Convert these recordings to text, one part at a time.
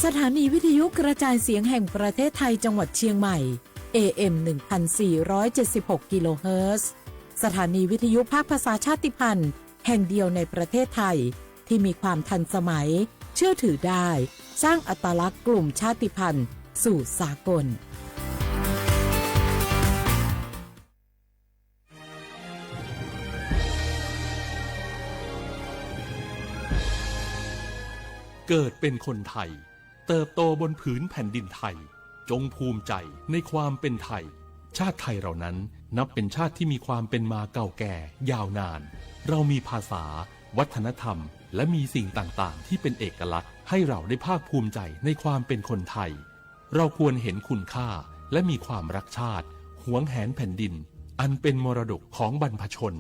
สถานีวิทยุกระจายเสียงแห่งประเทศไทยจังหวัดเชียงใหม่ เอ เอ็ม หนึ่งพันสี่ร้อยเจ็ดสิบหก กิโลเฮิรตซ์ สถานีวิทยุภาคภาษาชาติพันธุ์แห่งเดียวในประเทศไทย ที่มีความทันสมัย เชื่อถือได้ สร้างอัตลักษณ์กลุ่มชาติพันธุ์สู่สากล เกิดเป็นคนไทย เติบโตบนผืนแผ่นดินไทย จงภูมิใจในความเป็นไทย ชาติไทยเรานั้นนับเป็นชาติที่มีความเป็นมาเก่าแก่ยาวนาน เรามีภาษา วัฒนธรรม และมีสิ่งต่างๆ ที่เป็นเอกลักษณ์ให้เราได้ภาคภูมิใจในความเป็นคนไทย เราควรเห็นคุณค่าและมีความรักชาติ หวงแหนแผ่นดิน อันเป็นมรดกของบรรพชน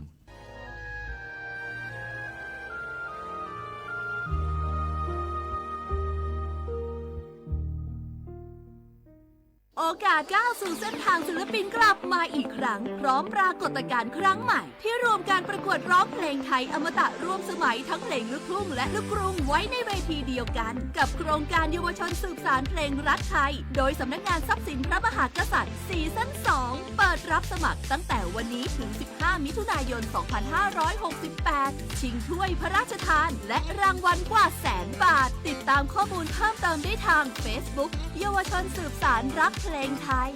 โอกาสก้าวสู่เส้นทางศิลปินกลับมาอีกครั้ง พร้อมปรากฏการณ์ครั้งใหม่ ที่รวมการประกวดร้องเพลงไทยอมตะร่วมสมัยทั้งเพลงลูกทุ่งและลูกกรุงไว้ในเวทีเดียวกัน กับโครงการเยาวชนสืบสานเพลงรักไทย โดยสำนักงานทรัพย์สินพระมหากษัตริย์ ซีซั่น สอง เปิดรับสมัครตั้งแต่วันนี้ถึง สิบห้า มิถุนายน สองพันห้าร้อยหกสิบแปด ชิงถ้วยพระราชทาน และรางวัลกว่าแสนบาท ติดตามข้อมูลเพิ่มเติมได้ทาง Facebook เยาวชนสืบสานรักเพลงไทย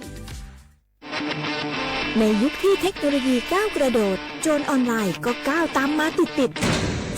ในยุคที่เทคโนโลยีก้าวกระโดด โจรออนไลน์ก็ก้าวตามมาติดๆ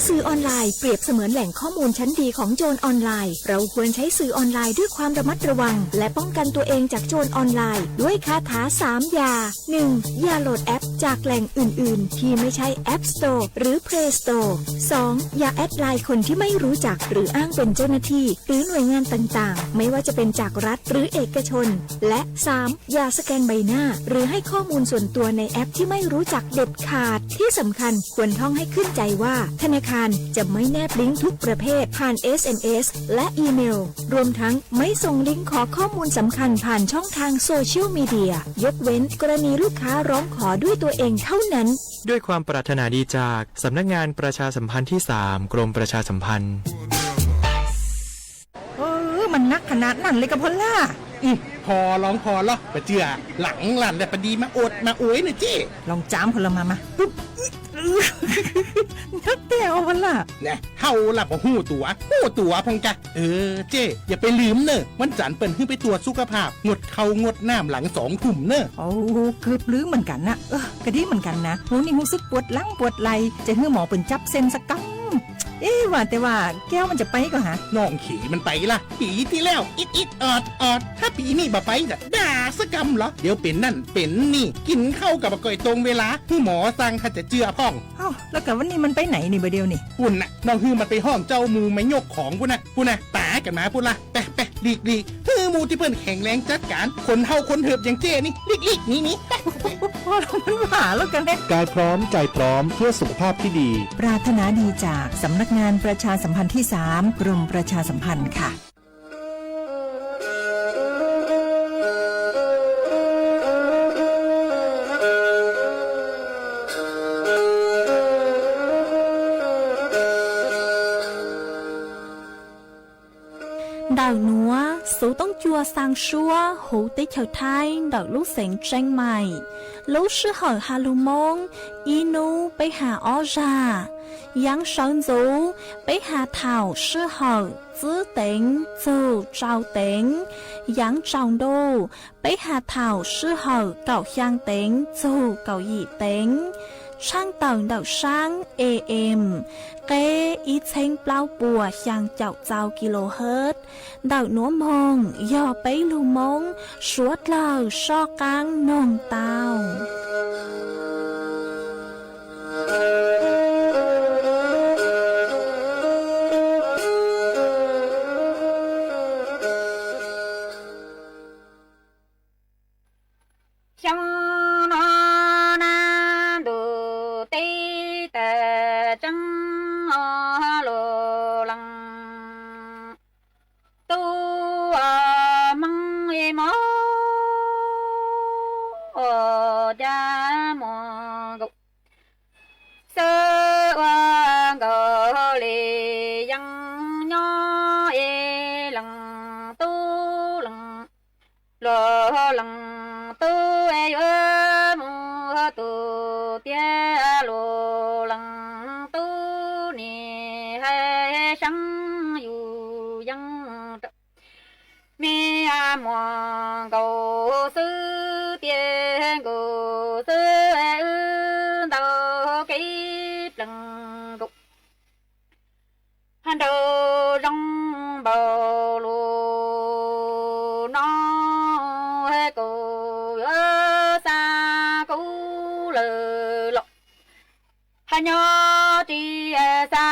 สื่อออนไลน์เปรียบเสมือนแหล่งข้อมูลชั้นดีของโจรออนไลน์ เราควรใช้สื่อออนไลน์ด้วยความระมัดระวัง และป้องกันตัวเองจากโจรออนไลน์ ด้วยคาถาสามอย่า หนึ่ง อย่าโหลดแอปจากแหล่งอื่นๆ ที่ไม่ใช่ App Store หรือ Play Store สอง อย่าแอดไลน์คนที่ไม่รู้จักหรืออ้างเป็นเจ้าหน้าที่ หรือหน่วยงานต่างๆ ไม่ว่าจะเป็นจากรัฐหรือเอกชน และ สาม อย่าสแกนใบหน้า หรือให้ข้อมูลส่วนตัวในแอปที่ไม่รู้จักเด็ดขาด ที่สำคัญควรท่องให้ขึ้นใจว่าธนาคารจะไม่แนบลิงก์ทุกประเภทผ่าน เอส เอ็ม เอส และอีเมล รวมทั้งไม่ส่งลิงก์ขอข้อมูลสำคัญผ่านช่องทางโซเชียลมีเดีย ยกเว้นกรณีลูกค้าร้องขอด้วยตัวเองเท่านั้น ด้วยความปรารถนาดีจากสำนักงานประชาสัมพันธ์ที่สาม กรมประชาสัมพันธ์ เออ มันนักขนาดนั้นเลยกะพอลล่า อืม พอลองพอลอปะเจือ หลังหลั่นแต่ปะดีมาอวดมาอวยเน่อเจ้ ลองจามพอลมามา ปึ๊บ นักแก้วพอลล่า แน่ เฮาล่ะบ่ฮู้ตั๋ว ฮู้ตั๋วพองกะ เออ เจ้ อย่าไปลืมเน่อ วันจันทร์เปิ้นหื้อไปตรวจสุขภาพ งดข้าวงดน้ำหลังสองทุ่มเน่อ โอ้ เกือบลืมเหมือนกันนะ เออ กะดีเหมือนกันนะ โห นี่ฮู้สึกปวดหลังปวดไหล่ จะหื้อหมอเปิ้นจับเส้นสักกำ เอ๊ะ ว่าแต่ว่าแก้วมันจะไปก่อหา น้องเขยมันไปล่ะ ปีที่แล้ว อิดอิดออดออด ถ้าปีนี้บ่ไปจะด่าสักกำเหรอ เดี๋ยวเป็นนั่นเป็นนี่ กินข้าวกับบ่ก่อยตรงเวลา หื้อหมอสั่งถ้าจะเจือพ่อง เอ้า แล้วกะวันนี้มันไปไหนนี่บ่าเดียวนี่ ปุ้นน่ะ น้องหื้อมันไปห้องเจ้าหมู่มายกของปุ้นน่ะ ปุ้นน่ะ ป๋ากันมาปุ้นล่ะ ไปไปหลีกหลีก หื้อหมู่ตี้เปิ้นแข็งแรงจัดการ คนเฒ่าคนเถิบอย่างเจ้นี่ หลีกหลีกหนีหนี ไปไป พอลล่ามันว่าแล้วกันนะ กายพร้อมใจพร้อมเพื่อสุขภาพที่ดี ปรารถนาดีจากสำนักงานประชาสัมพันธ์ที่สาม กรมประชาสัมพันธ์ค่ะ Ntawm nuav xuv toob cua xaa suab huv teb chaws Thaib ntawm lub xeev Tseeb Maim. Lub sij hawm has lug Moob, ib nub peb has ob zag. Yaav sawv ntxuv, peb has thaum sij hawm txwb teev txug tsau teev. Yaav tsaus ntuj, peb has thaum sij hawm kaum xyaa teev txug kaum yim teev. Tshaaj tawm ntawm saab A M, qeb ib txheeb plaub puas xyaa caum txau kilohertz. Ntawm nuav moog yog peb lug Moob suav dlawg soj qaab noog tau. Xyoo no nag ntuj teb tawm tseeb o lug leej, tub o Hmoob mob o ca muag nkaus, xwb ua nkaus le yeej nyob e leej. seeb yus yeej rau. Me muam nkaus xwb tiag nkaus xwb wb ntaus kev plees nkaus. Nraug zoo npaum lus no, kuv yuav xa kuv lawm los. Nyob tsis xa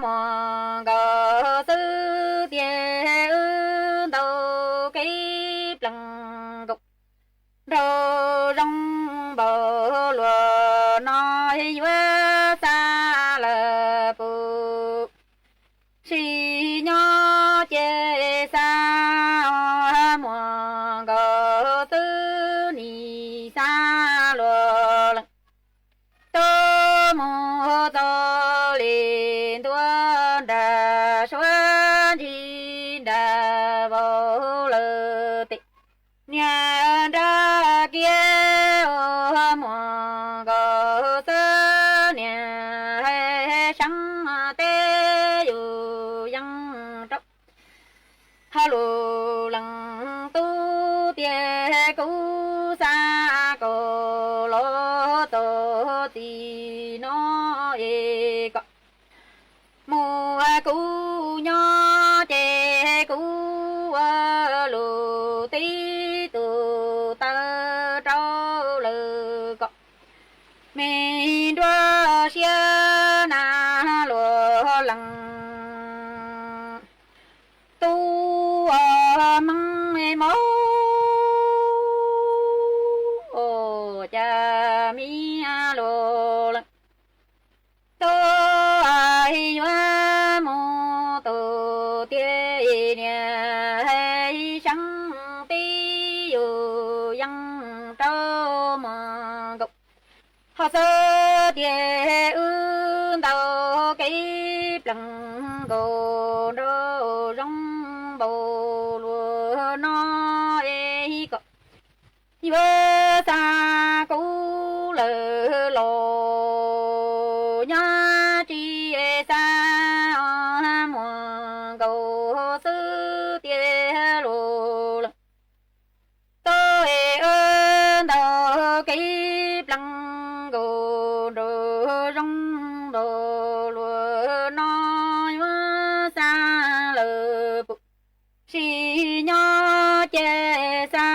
muam nkaus xwb tiag wb ntaus kev plees nkaus. Nraug zoo npaum lus no yuav xa lawm puas, sim nyob ces xa muam nkaus xwb nim xa luag lees. Tuaj mus txog li ntua nram suav ntsis nram vau lawm tes, niag nrab kiab ua muam nkaus xwb niag seeb teb yus yeej rau. Ho lus lees tub tiag kuv xa kom los txog txij no es kom mus kuv nyob ces kuv ua lus tib tus taw rau lawm kom me nruab siab na luag lees. Tub Hmoob mob cas me luag lees. Tub yuav mus tus tiag niag seeb tib yus yeej rau muam nkaus. Ho xwb tiag wb ntaus kev plees nkaus nraug zoo npaum lus no es kom yuav xa kuv lawm los nyob tsis xa muam nkaus xwb tiag lus lees. Tub es wb ntaus kev plees nkaus nraug zoo npaum lus no yuav xa lawm puas, sim nyob ces xa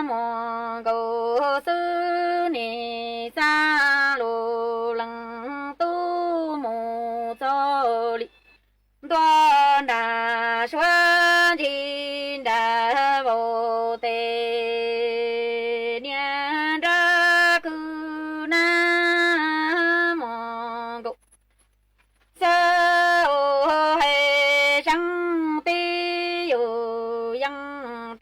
muam nkaus xwb nim xa lus lees. Tub mus txog li ntua nram suav ntsis nram vau tes, niag nrab kwv nab muam nkaus xwb hais seeb tib yus yeej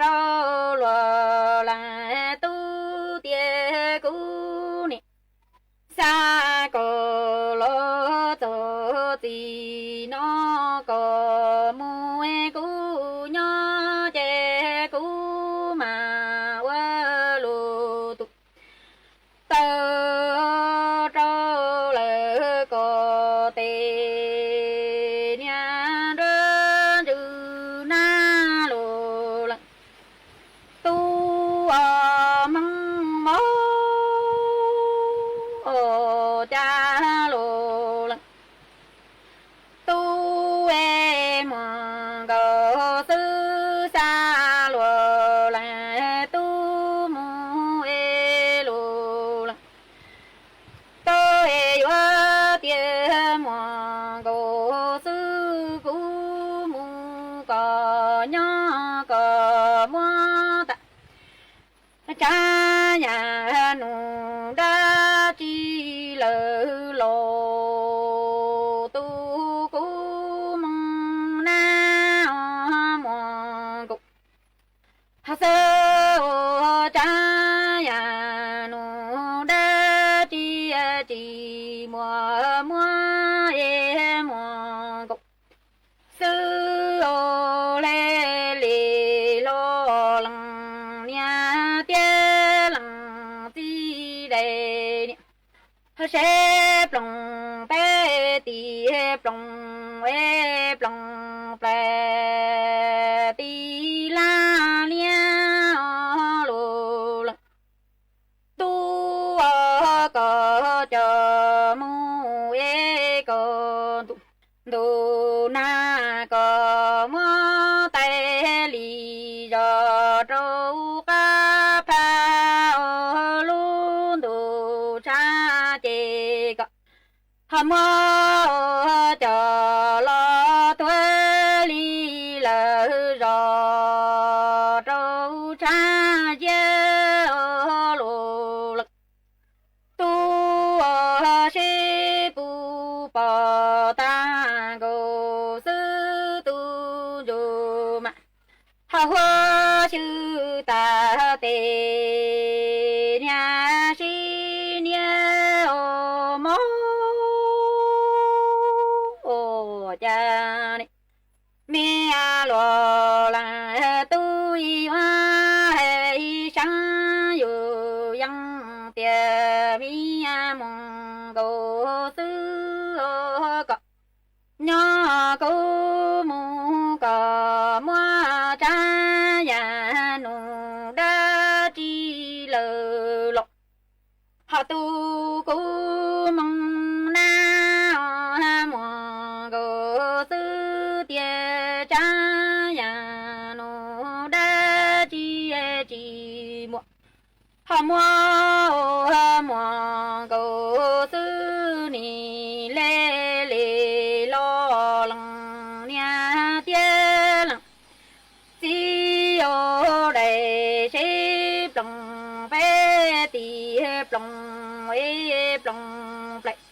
rau luag lees. Tub tiag kuv nim xa kom los txog txij no kom mus kuv nyob ces kuv mam ua lus tus taw rau lawm kom tes, niag nruab ntsws nab lus lees. Tub Hmoob mob cas lus lees. Tub es muam nkaus xwb xa luag lees. Tub mus es lus lees. Tub es yuav tiag muam nkaus xwb kuv mus kom nyob kom muab tas tsav yam num dab tsi lawm los tus kuv moog nab muam nkaus. Xwb ua tsav yam num dab tsi tsis muaj muab es muam nkaus. Xwb ua le li lo lees niam thiab lees txiv daim niam, seb ploog peb tis ploos es ploos plaws tis laj liab lus lees. Tub os kom cov mus es kom ntuj, ntuj nag kom muab tais li zos rau qab phab os lub ntuj tshab ces kom ho muab cov los tuag li lawm zos rau tshab ciab lus lees. Tub os seb puas pom tag nkaus xwb tus ntsuj mas ho huab xyw tas tes niag sib niag os mog. Ua cas li me luaj lees tub ib ua hais seev yus yeej tias me mus nkaus xwb os kom nyob kuv mus kom muab tsab yam nus dab tsi lawm los ho tu kuv moo na muaj nkaus xwb tiag tsab yam nus dab tsi tsis muaj ho muaj muaj nkaus xwb nim le li los lees niag tiab lees txiv os daim seb ploos peb tis ploos es ploos plaws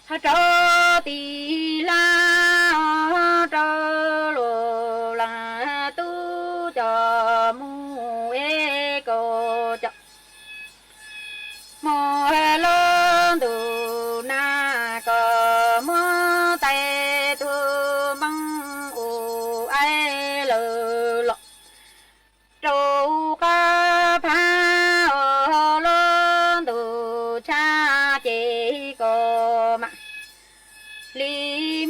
ho rau tis laj rau lus lees tub cov mus es kom cov mus lub ntuj nag kom muab tais tuag npoo ua aib lawm los rau qab phab os lub ntuj tshab ces kom mam li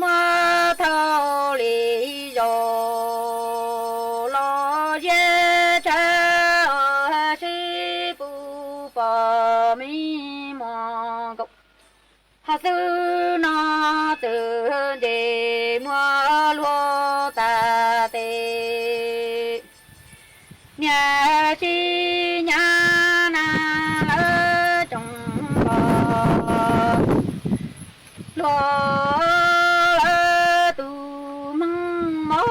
muab thauj li zos los ziab tshav os seb puas pom me muaj nkaus ho xwb no txwm nce muaj luag tas tes niag sib nyab na lawv tsoom pog luag lawv tus hmoob mos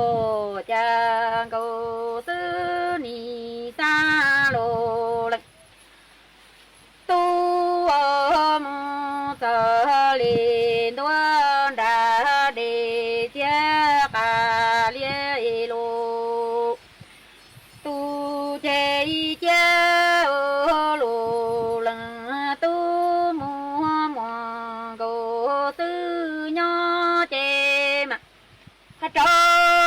ua cas nkaus xwb nim xa lus lees tub os mus txog li ntua nram dej ciab qas liab lus tus ces ib ciab lus lees tub mus muaj nkaus xwb nyob ces mas ho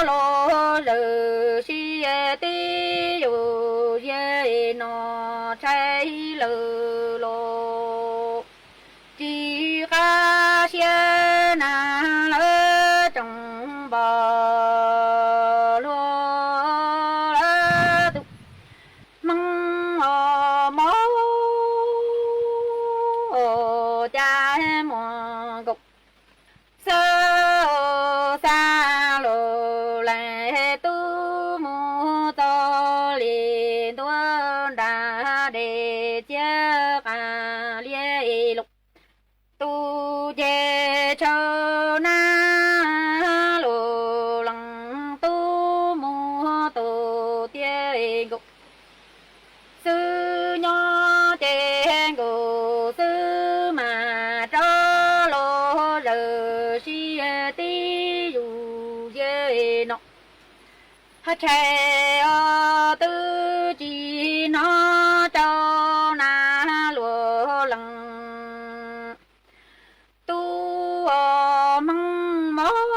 rov los zawm sib tib yus ziag no tshais lawm los tsis qab siab na lawv tsoom npog luag lawv tus hmoob os mos ua cas muaj nkaus xwb xa lus lees tub mus txog li ntua nram dej ciab qas liab lus tus ces tshaw na lus lees tub mus tus tiag nkaus xwb nyob ces nkaus xwb mas rov los zawm sib tib yus ziag no ho tshais os twb tsis hnov rau na lus lees tub os hmoob mos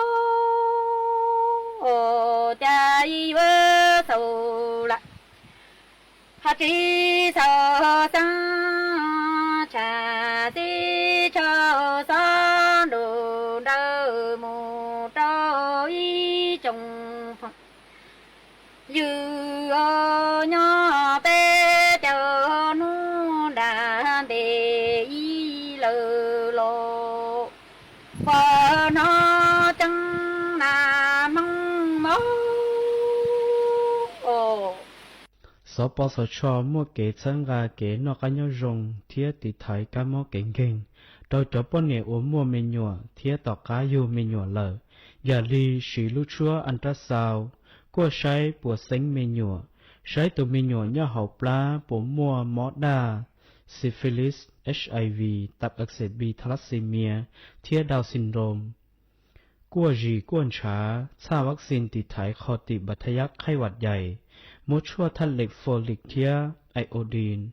ua cas ib yuav xaus lawm ho tsis xaus xeeb tshaj teb chaws xob nrug nrawm mus rau ib tsoom phooj ywg nyob teb chaws hnub nram ntes ib lawm los, pom hnov ceeb nas Hmoob mog. Xov Pos Xov Tsho muaj kev txhawb nqa kev noj qab nyob zoo thiab tiv thaiv kab mob kev nkeeg rau cov poj niam uas muaj me nyuam thiab tom qab yug me nyuam lawm, yam li siv lub tshuab ultrasound, kuaj saib puas xeeb me nyuam, saib tus me nyuam nyob hauv plab puas muaj mob daj, syphilis, H I V, tạp axit B, thalassemia thiab Down syndrome, kuaj zis kuaj ntshav, txhaj vaccine tiv thaiv qho tim bacteria khaib vam yais, muab tshuaj thaj leem folic thiab iodine,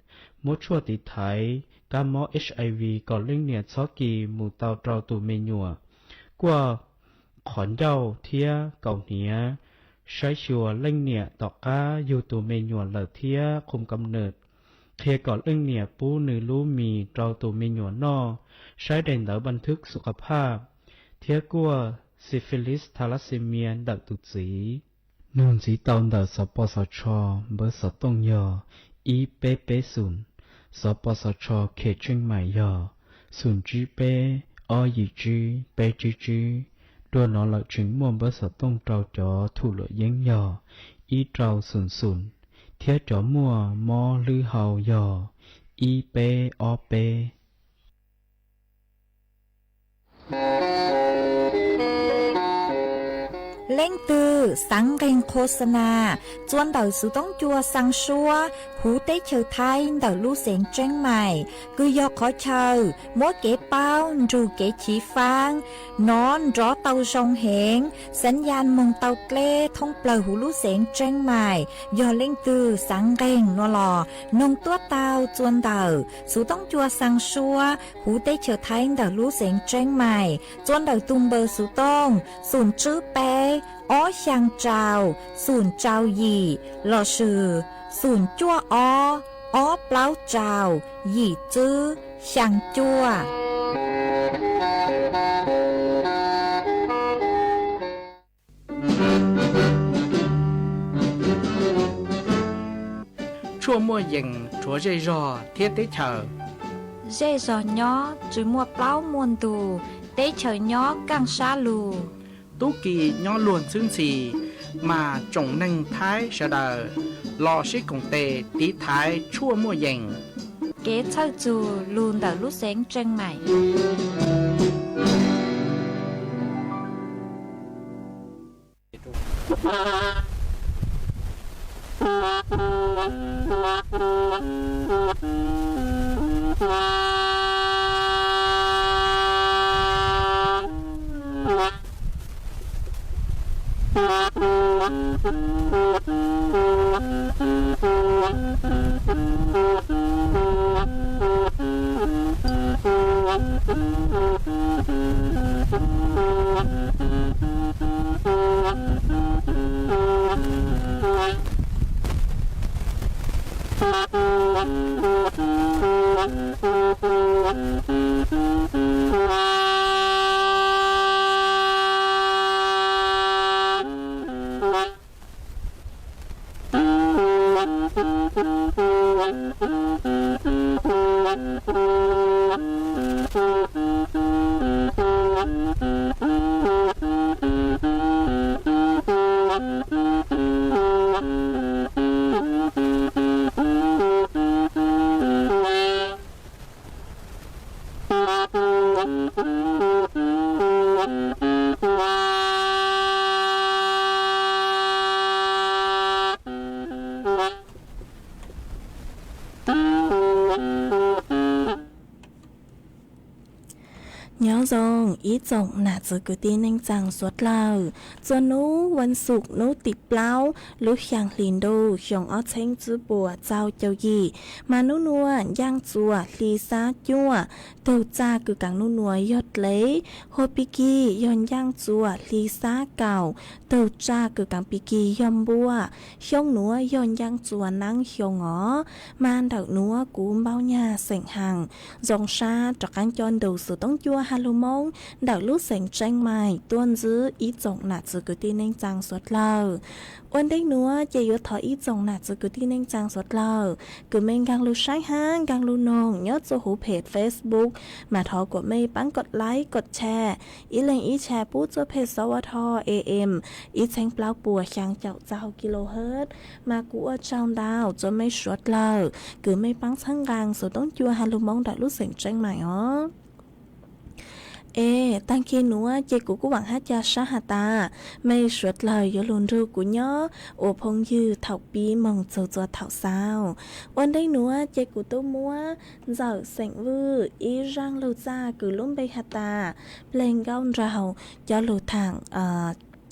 muab tshuaj tiv thaiv kab mob H I V kom leej niam txhob kis mus tau rau tus me nyuam, kuaj qhov ncauj thiab kaus hniav, saib xyuas leej niam tom qab yug tus me nyuam lawm thiab qhum kam nws, qhia kom leej niam pub nws lub mis rau tus me nyuam noj, saib daim ntawv ບັນທຶກສຸຂະພາບ thiab kuaj syphilis thalassemia ntawm tus txiv. Nug ntxiv tau ntawm Xov Pos Xov Tsho npawb xov tooj yog ib peb peb xoom, Xov Pos Xov Tsho Khev Tseej Maim yog xoom tsib peb ob yim tsib peb tsib tsib. Dua no lawm tseem muaj npawb xov tooj rau cov thum luam yeeb yog ib rau xoom xoom, thiab cov muaj mob hlwb hau yog ib peb ob peb. Leej twg xaav nqeeg qhua xa nas txua ntawm xuv toob cua xaa suab huv teb chaws Thaib ntawm lub xeev Tseeb Maim, kws yog qhov chaw muab kev paub nrug kev chiv faab nov nrov tau zoo heev, xav yas moog tau dleb thoob plawg huv lub xeev Tseeb Maim. Yog leej twg xaav nqeeg no los noog tuab tau txua ntawm xuv toob cua xaa suab huv teb chaws Thaib ntawm lub xeev Tseeb Maim, txua ntawm tug npawb xuv tooj xoom tsib peb ob xyaa rau xoom rau yim lossis xoom cuaj ob ob plaub rau yim tsib xyaa cuaj. Tshuaj muaj yees rhuav zej zog thiab teb chaws. Zej zog nyob tsis muaj plaub muaj ntug, teb chaws nyob kaaj sab lug. Tub ki nyob luag ntxhwb ntxhi, mas tsoom neeg Thaib sawv daws los sib koom tes tiv thaiv tshuaj muaj yees. Kev txhawj txug lug ntawm lub xeev Tseeb Maim. Nyob zoo ib tsoom nam txwv kwv tij neej tsaa suav dlawg, txuas nub vas xuv nub tim plaub lub xyaa hli ntuj xyoo ob txheeb tsib puas txaug caug yim, mas nub nua ncaaj txuas hli xab cuaj, tug txaj kws kaav nub nua yog dlev, hua pig kig yog ncaaj txuas hli xab kaum, tug txaj kws kaav pig kig yog npua, xyoo nuav yog ncaaj txuas naab xyoo os. Mas ntawm nuav kuv Npauj Nyag xeem Haas zoo sab rov qaab coj ntu xuv toob cua ha lug Moob ntawm lub xeem Tseeb Mais tuaj ntsib ib tsoom nam txwv kwv tij neej tsaa suav dlawg. Ua ntej nuav ces yuav thov ib tsoom nam txwv kwv tij neej tsaa suav dlawg kws mej nkaag lug saib hab nkaag lug noog nyob txuas huv phem Facebook, mas thov kuas mej paab kov like kov share, ib leeg ib share pub txuj phem xov ua tho am ib txheeb plaub puas xyaa caum txaug kilohertz. Mas kuv ua tsaug ntau rua mej suav dlawg kws mej paab txhawb nqaa xuv toob cua ha lug Moob ntawm lub xeem Tseeb Mais os. Es taag kis nuav ces kuv kuj vaam hab ca sab has tas mej suav dlawg yuav lug nrug kuv nyob ua phooj ywg thaum pib moog txug txua thaum xaus. Ua ntej nuav ces kuv tub muab ntxawm xeem Vwj ib zaaj lug txaj kws lub npe has tas Pleg Nkauj Nraug coj lug thaam,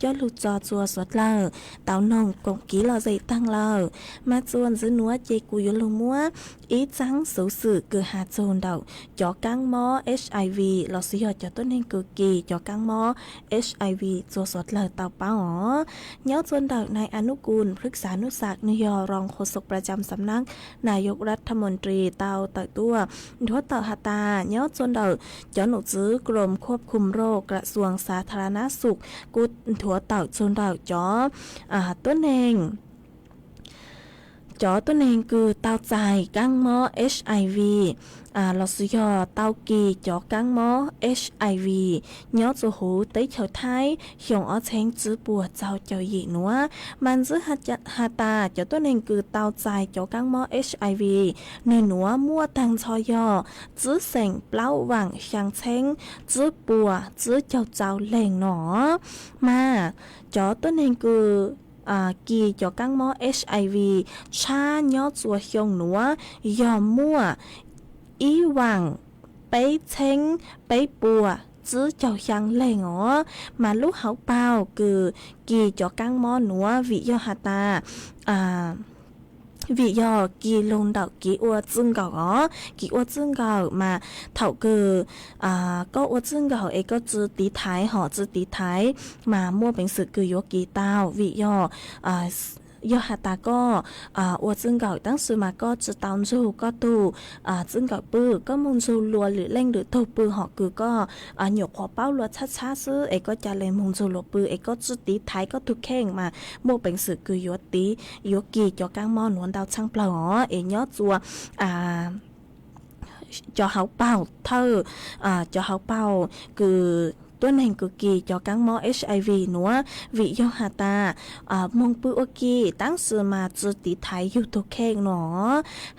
coj lug tso txua suav dlawg tau noog koom kiv lom zem taag lawm. Mas txuas ntxiv nuav ces kuv yuav lug muab ib txaab xuv xwm kws has txug ntawm cov kaab mob HIV lossis yog cov tuab neeg kws kis cov kaab mob HIV txua suav dlawg tau paub os. Nyob txuas ntawm nai Anub Kus Phwj Xav Nub Xas, nwg yog roo qhuas xom pra cam xam nab nai yog ras tha moos ris tau tawm tuaj nthuav tawm has tas nyob txuas ntawm cov num txwv Krom Khuab Khum Roj Kras Xuas Xav Tha Ra Nab Xum kuj nthuav tawm txug ntawm cov tuab neeg cov tuab neeg kws tau txais kaab mob HIV lossis yog tau kis cov kaab mob HIV nyob txuas huv teb chaws Thaib xyoo ob txheeb tsib puas txaug caum yim nuav. Mas ntxiv has tas cov tuab neeg kws tau txais cov kaab mob HIV nwg nuav muaj taag nrho yog tsib xeem plaub vaam xyaa txheeb tsib puas tsib caug rau leeg no. Mas cov tuab neeg kws kis cov kaab mob HIV tshab nyob txuas xyoo nuav yog muaj ib vaam peb txheeb peb puas tsib caug xyaa leeg os. Mas lub hauv paug kws kis cov kaab mob nuav vim yog has tas vim yog kis lug ntawm kev ua txij nkawm os, kev ua txij nkawm mas thaum kws koj ua txij nkawm es koj tsi tiv thaiv hom tsi tiv thaiv mas muaj peev xwm kws yuav kis tau vim yog yog has tas koj ua txij nkawm tab sis mas koj tsi tau nrug koj tug txij nkawm pw, koj moog nrug luas lwm leej lwm tug pw hom kws koj nyuam qhuav paub luas tshab tshab xwb es koj ca le moog nrug luas pw es koj tsi tiv thaiv koj tug kheej mas muaj peev xwm kws yuav tiv, yuav kis cov kaab mob nuav ntau tshaaj plawg os. Es nyob txuas cov hauv paug thawj, cov hauv paug kws tuab neeg kws kis cov kaab mob HIV nuav vim yog has tas moog pw ua ke tab sis mas tsi tiv thaiv yug tug kheej no.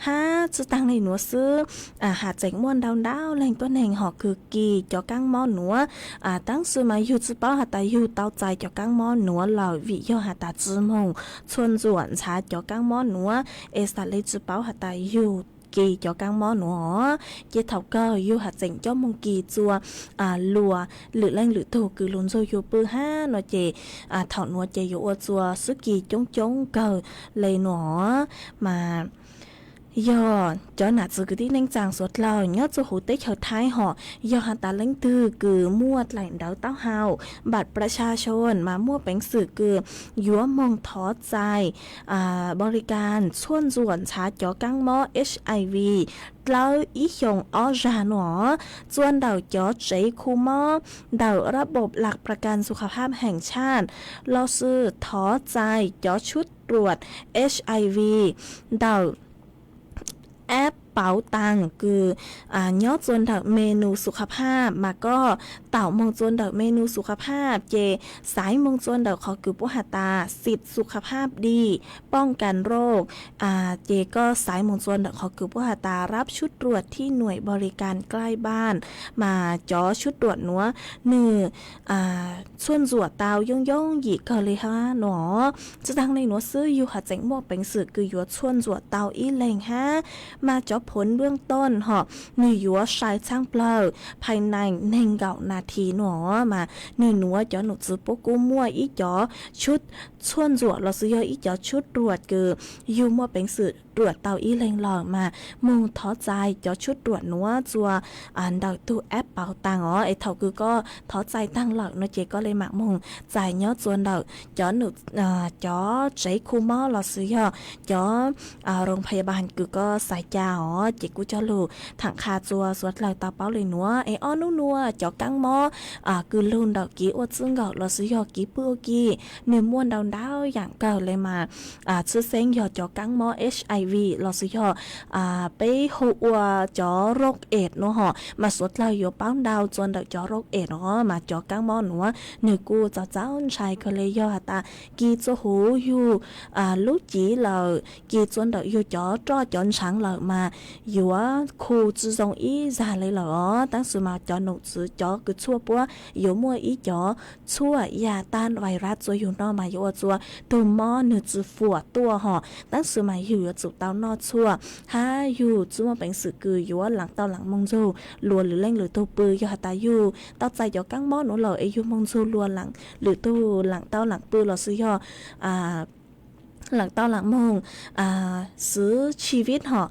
Hab tsi taag le nuav xwb, has tseem muaj ntau ntau leej tuab neeg hom kws kis cov kaab mob nuav tab sis mas yug tsi paub has tas yug tau txais cov kaab mob nuav lawm vim yog has tas tsi moog txhua ntsuam nrhav cov kaab mob nuav es xaav le tsi paub has tas yug kis cov kaab mob nuav os. Ces thaum kawg yug has tseem coj moog kis txua luas lwm leej lwm tug kws lug nrug yug pw hab no ces thaum nuav ces yuav ua txua sib kis coob coob kawg le nuav. Mas yog cov nam txwv kwv tij neej tsaa suav dlawg nyob txuas huv teb chaws Thaib hom yog has tas leej twg kws muaj dlaim ntawv taub hau npam pras xya xyoos mas muaj peev xwm kws yuav moog thov txais npo li kas txhua ntsuam nrhav cov kaab mob HIV dlawb ib xyoos ob zag nuav txua ntawm cov tsev khu mob ntawm rab npom laj pras kas xu kha phab heem tshaj lossis thov txais cov sub ruam HIV ntawm ab pauv taas kws nyob txua ntawm menu xu kha phab mas koj taum moog txua ntawm menu xu kha phab ces xaiv moog txua ntawm qhov kws puab has tas xim xu kha phab di poj kas roj ces koj xaiv moog txua ntawm qhov kws puab has tas rab sub ruam thib nuam npo li kas klai npaj mas cov sub ruam nuav nwg txhua ntsuam tau yooj yooj yim kawg li hab no. Tsi taag le nuav xwb yug has tseem muaj peev xwm kws yuav txhua ntsuam tau ib leeg hab. Mas cov phuv npuaj tooj ho, nws yuav sai txhaab plawg phais nees neeg nkaum nas this no mas nws nuav cov nom tswv puab kuj muaj ib cov tshuaj ntxuam los sis yog ib cov tshuaj ruam kws yug muaj peev xwm ruam tau ib leeg lawm mas moog thov txais cov tshuaj ruam nuav txua ntawm tug app Pau Taag os. Es thaum kws koj thov txais taag lawm no ces koj le maam moog txais nyob txua ntawm cov, cov tsev khu mob los sis yog cov roos phaya bas kws koj xaiv ca os. Ces kuj coj lug thaam qha txua suav dlawg tau paub le nuav es ob nub nuav cov kaab mob kws lug ntawm kev ua txwj nkawm los sis yog kev pw ua ke, nwg muaj ntau ntau yaam kawg le mas tshwj xeeb yog cov kaab mob HIV los sis yog peb hu ua cov rooj AIDS no ho mas suav dlawg yuav paub ntau txua ntawm cov rooj AIDS no mas cov kaab mob nuav nwg kuj txaus txaus ntshai kawg le yog has tas kis txua huv yug lub civ lawm, kis txua ntawm yug cov roj cov ntshaav lawm mas yuav khu tsi zoo ib zag le lawm os. Tab sis mas cov nom tswv cov kws tshuaj puab yuav muaj ib cov tshuaj yag tag virus txua yug no mas yuav ua txua tug mob nwg tsi fuam tuaj ho. Tab sis mas yug yuav tsum tau noj tshuaj hab yug tsi muaj peev xwm kws yuav laam tau laam moog nrug luas lwm leej lwm tug pw. Yog has tas yug tau txais cov kaab mob nuav lawm es yug moog nrug luas lwm tug laam tau laam pw los sis yog laam tau laam moog xwv tshwj vib ho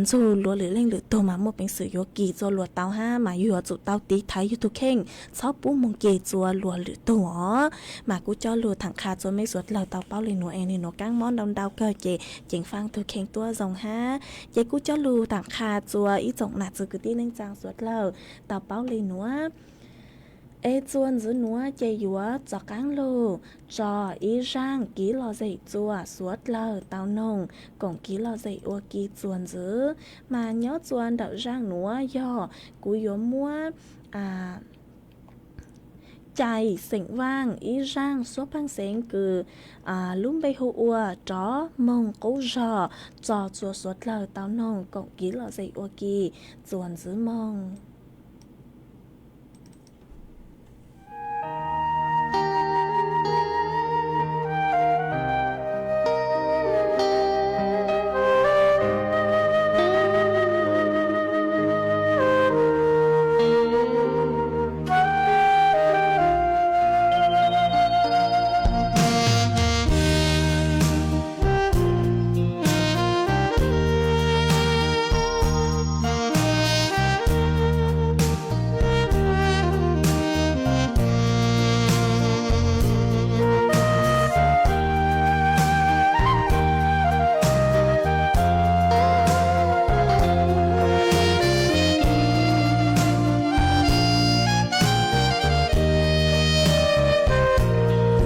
nrug luas lwm leej lwm tug mas muaj peev xwm yuav kis txua luas tau hab mas yug yuav tsum tau tiv thaiv yug tug kheej txhob pub moog kis txua luas lwm tug os. Mas kuj coj lug thaam qha txua mej suav dlawg tau paub le nuav es nwg nuav kaab mob ntau ntau kawg ces ceev faj tug kheej tuab zoo hab. Ces kuj coj lug thaam qha txua ib tsoom nam txiv kwv tij neej tsaa suav dlawg tau paub le nuav es txua ntxiv nuav ces yuav tov qaab lug tso ib zaaj kev lom zem txua suav dlawg tau noog koom kev lom zem ua ke txua ntxiv. Mas nyob txua ntawm zaaj nuav yog kuv yuav muab Cai Xeem Vaaj ib zaaj suab pheej xeev kws lub npe hu ua Rov Moog Qub Zog tso txua suav dlawg tau noog koom kev lom zem ua ke txua ntxiv moog.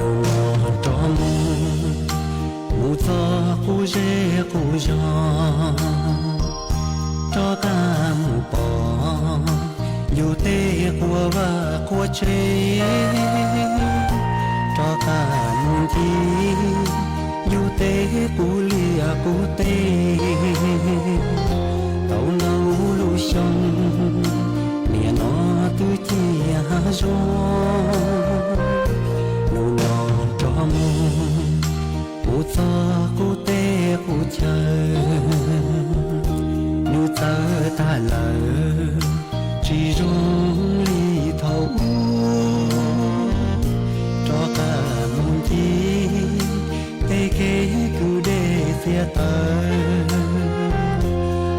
Nub nyoog rov moog mus txog qub zej qub zog, rov qab mus pom yug tej quas vaj quas tsev, rov qab mus ncig yug tej qub liaj qub teb. Tau ntau lub xyoo, niaj no twb ciaj hav zoov, nub nyoog rov moog mus txog qub teb qub chaw, nws txawv tag lawm tsis zoo li thaum ub. Rov qab mus ncig tej kev kwv dej txiag taw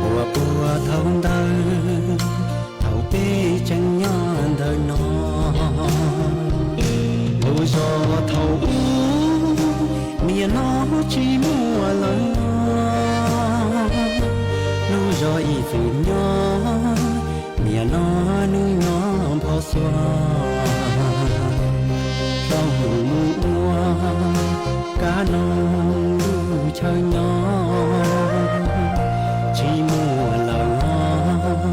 uas puag thaum ntawd, thaum peb tseem nyob ntawm no. Lub zos thaum ub, niaj no tsis muaj lawm. Lub zos ib txwm nyob, niaj no nws nyob npho xuas. Dhau mus ua kab noog lub chaw nyob, tsis muaj lawm os,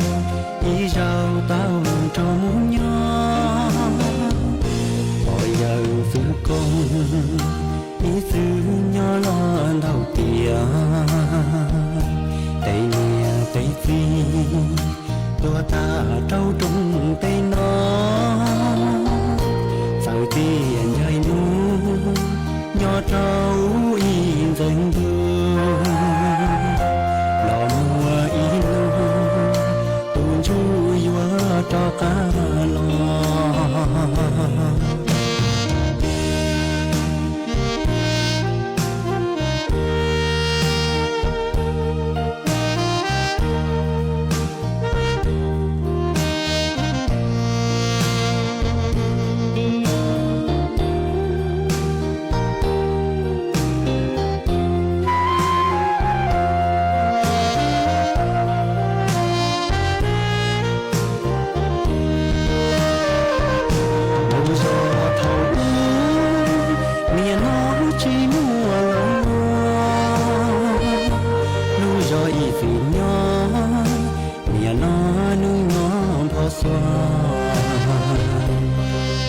ib zaug tau rov mus nyob. Pog yawg txwv koog ib txwm nyob los ntau tiam, tej niam tej txiv tuag tag rau rooj teb no, txawm tias ncaim mus nyob rau ib ntxeev ntuj.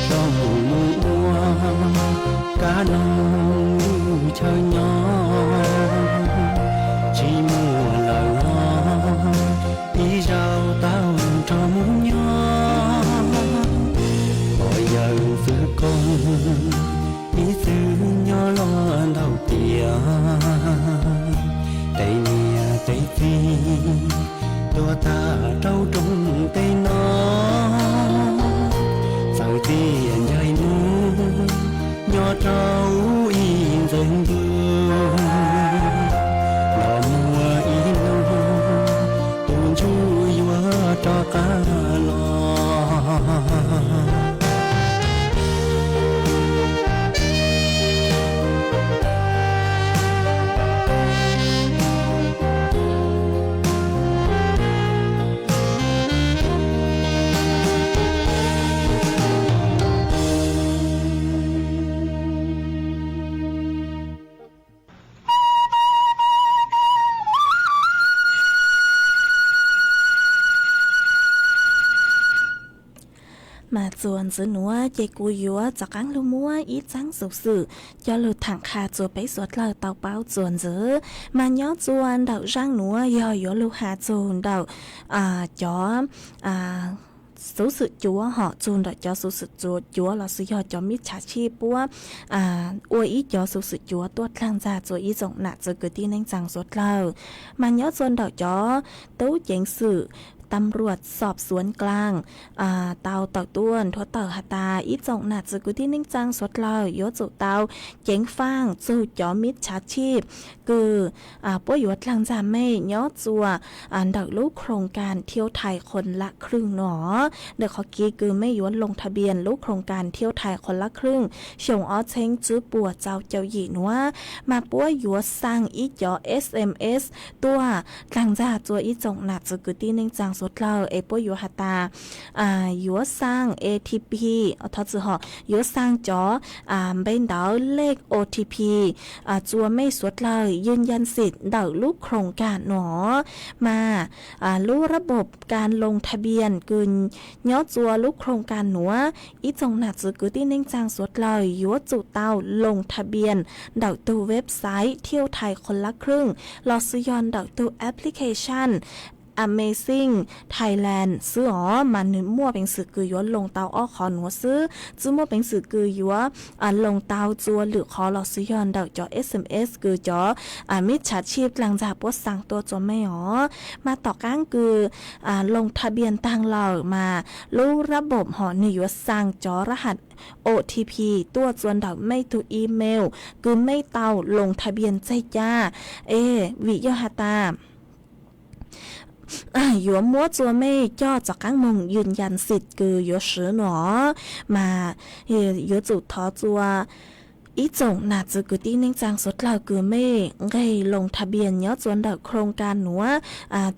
Zoo mus ua kab noog lub chaw nyob, tsis muaj lawm os, ib zaug tau nrog mus nyob. Pog yawm txwv koom ib txwm nyob los ntau tiam, tej niam tej txiv tuag tag rau rooj teb no, txawm tiam ncaim mus nyob rau ib ntxeev ntuj, los muaj ib hnub tus ntsuj yuav rov qab los. Mas txuas ntxiv nuav ces kuv yuav rov qaab lug muab ib txaab xuv xwm coj lug thaam qha rua peb suav dlawg tau paub txuas ntxiv. Mas nyob rua ntawm zaaj nuav yog yuav lug has txug ntawm cov xuv xwm cuav, hom txug ntawm cov xuv xwm cuav lossis yog cov mib tshaav tshib puab ua ib cov xuv xwm cuav tuaj dlaag ntxag rua ib tsoom nam txwv kwv tij neej tsaa suav dlawg. Mas nyob rua ntawm cov tub ceev xwm, tam ruam xob xuav dlaag tau tawm tuaj nthuav tawm has tas ib tsoom nam txwv kwv tij neej tsaa suav dlawg yuav tsum tau ceev faaj txug cov mib tshaav tshib kws puab yuav dlaag ntxag mej nyob rua ntawm lub khoo kaam thiauv thais qhuas lab khwj nuav. Ntawm qhov kiv kws mej yuav loo tha npias lub khoo kaam thiauv thais qhuas lab khwj xyoo ob txheeb tswb puas rau caum yim nuav, mas puab yuav xaa ib cov SMS tuaj dlaag ntxag rua ib tsoom nam txwv kwv tij neej tsaa suav dlawg es puab yuav has tas yuav xaa ATP, thov txim hom, yuav xaa cov npe ntawv lej OTP rua mej suav dlawg yws yas xim ntawm lub khoo kaam nuav. Mas lub rab npob kaam loo tha npias kws nyob rua lub khoo kaam nuav, ib tsoom nam txwv kwv tij neej tsaa suav dlawg yuav tsum tau loo tha npias ntawm tug website thiauv thais qhuas lab khwj lossis yog ntawm tug application Amazing Thailand xwb os. Mas nwg muaj peev xwm kws yuav loo tau ob qhov nuav xwb, tsi muaj peev xwm kws yuav loo tau rua lwm qhov lossis yog ntawm cov SMS kws cov mib tshaav tshib dlaag ntxag puab xaa tuaj rua mej os. Mas tom qaab kws loo tha npias taag lawm mas lub rab npob hom nwg yuav xaa cov rab has OTP tuaj rua ntawm mej tug email kws mej tau loo tha npias tseg ca. Es vim yog has tas yuav muab rua mej coj rov qaab moog yws yas xim kws yuav swv nuav, mas yuav tsum thov rua ib tsoom nam txwv kwv tij neej tsaa suav dlawg kws mej nqeg loo tha npias nyob rua ntawm khoo kaam nuav,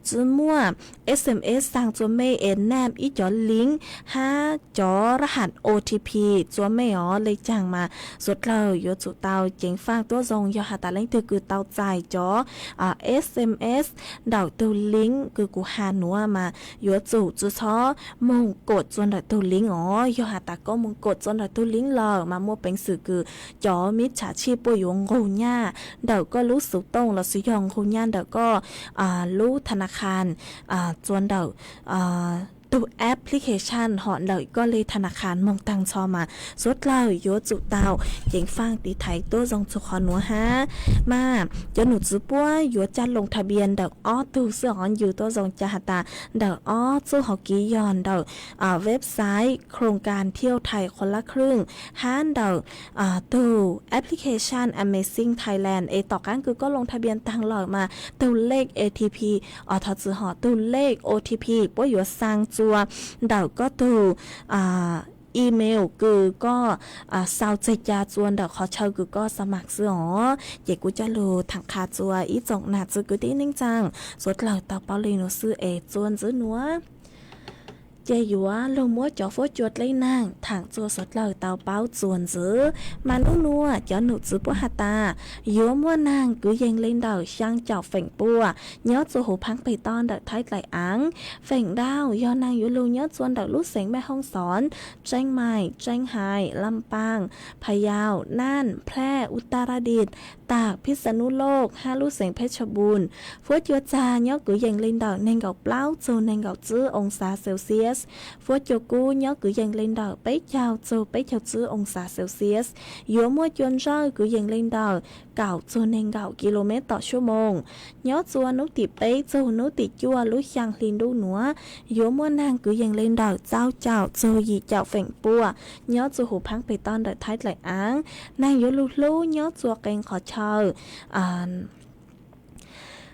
tsi muaj SMS xaa rua mej es nab ib cov link hab cov rab has OTP rua mej os. Le caag mas suav dlawg yuav tsum tau ceev faaj tuab zoo, yog has tas leej twg kws tau txais cov SMS ntawm tug link kws kuv has nuav mas yuav tsum tsi txhob moog kom rua ntawm tug link os. Yog has tas koj moog kom rua ntawm tug link lawm mas muaj peev xwm kws cov mib tshaav tshib puab yuav nqug nyaj ntawm koj lub xuv tooj lossis yog nqug nyaj ntawm koj lub tha na khas rua ntawm tug application hom ntawm koj le tha na khas moog taag nrho mas suav dlawg yuav tsum tau ceev faaj tiv thaiv tuab zoo txug qhov nuav hab. Mas cov num txwv puab yuav ca loo tha npias ntawm ob tug xwb os. Yws tuab zoo ca has tas ntawm ob txuj hauv kiv yog ntawm website khoo kaam thiauv thais qhuas lab khwj hab ntawm tug application Amazing Thailand. Es tom qaab kws koj loo tha npias taag lawm mas tug lej ATP, thov txim hom, tug lej OTP puab yuav xaa rua ntawm koj tug email kws koj xaa tseg ca rua ntawm qhov chaw kws koj xaa mas xwb os. Ces kuv coj lug thaam qha rua ib tsoom nam txwv kwv tij neej tsaa suav dlawg tau paub le nuav xwb es txuas ntxiv nuav Ces yuav lug muab cov fuab cua dleb naag thaam txug suav dlawg tau paub txuas ntxiv. Mas nub nuav cov num txwv puab has tas yuav muaj naag kwv yees le ntawm xyaa caum feem pua nyob txuas huv phaab peg toj ntawm Thaib dlaim aav. Feem ntau yog naag yuav lug nyob txuas ntawm lub xeev Mej Hoob Xoob, Tseeb Maim, Tseeb Haim, Lam Paaj, Phas Yaus, Naaj, Nplaj, Utaradis, Taam, Phij Xas Nub Loj hab lub xeev Phej Tshas Npum. Fuab cua txag nyob kwv yees le ntawm neeg nkaum plaub txug neeg nkaum tsib oo xav Celsius. Fuab cua kub nyob kwv yees le ntawm peb caug txug peb caug tsib oo xav Celsius. Yuav muaj cua ntsawj kwv yees le ntawm kaum txug neeg nkaum kilomev tom suab moos. Nyob txuas nub tim peb txug nub tim cuaj lub xyaa hli ntuj nuav, yuav muaj naag kwv yees le ntawm tsib caum txug yim caum feem pua nyob txuas huv phaab peg toj ntawm Thaib dlaim aav. Naag yuav lug hlub nyob txuas qee qhov chaw.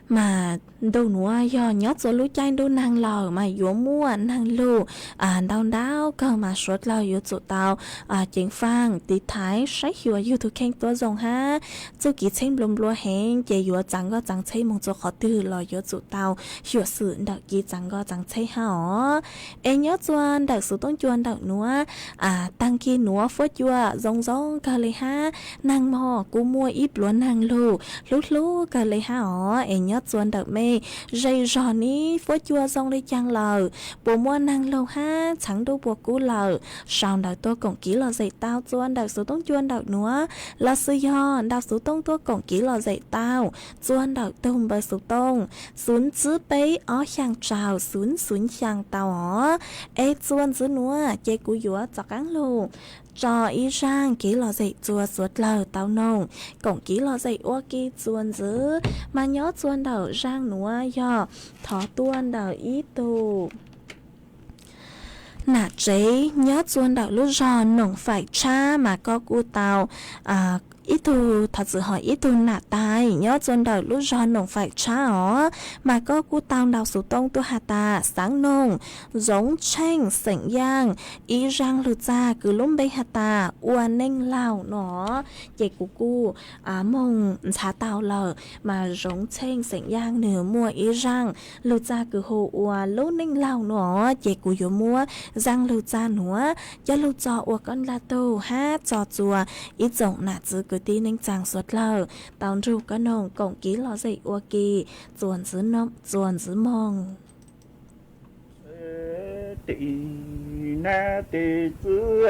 Mas ntuj nuav yog nyob txuas lub caij ntuj naag lawm mas yuav muaj naag lug ntau ntau kawg mas suav dlawg yuav tsum tau ceev faaj tiv thaiv saib xyuas yug tug kheej tuab zoo hab. Txuj kev txheb nplua nplua heev ces yuav txav nkoj txav txheb moog txug qhov twg los yuav tsum tau xyuam xim ntawm kev txav nkoj txav txheb hab os. Es nyob txuas ntawm xuv tooj cua ntawm nuav, taag kig nuav fuab cua zoo zoo kawg le hab. Naag mog kuj muaj ib pluav naag lug hlub hlub kawg le hab os. Es nyob txuas ntawm mej ze zog neb fuab cua zoo le caag lawm, puas muaj naag lug hab txheev ntuj puas kub lawm? Sau ntawv tuaj koom kev lom zem tau txuas ntawm xuv tooj cua ntawm nuav, los xwb yog ntau xuv tooj tuaj koom kev lom zem tau txuas ntawm tug npawb xuv tooj xuv tsib peb ob xyaa rau xuv xuv xyaa tau os. Es txuas ntxiv nuav ces kuv yuav rov qaab lug tso ib zaaj kev lom zem txuas suav dlawg tau noog koom kev lom zem ua ke txuas ntxiv. Mas nyob txuas ntawm zaaj nuav yog thov tuaj ntawm ib tug nam tsev nyob txuas ntawm lub zog Noom Faim Tshab mas koj kuj tau ib tug, thov txim, ho ib tug nam tais nyob txuas ntawm lub zog Noom Faim Tshab os, mas koj kuj tau ntau xuv tooj tuaj has tas xaav noog Zoov Tsheej xeem Yaaj ib zaaj lug txag kws lub npe has tas Ua Neej Laug no. Ces kuv kuj moog ntxhaav tau lawm, mas Zoov Tsheej xeem Yaaj nwg muaj ib zaaj lug txag kws hu ua Lub Neej Laug no, ces kuv yuav muab zaaj lug txag nuav coj lug txo ua koj dlaab tug hab txo txuas ib tsoom nam txiv kwv tij neej tsaa suav dlawg tau nrug koj noog koom kev lom zem ua ke txuas ntxiv moog. Tes nab tes txwv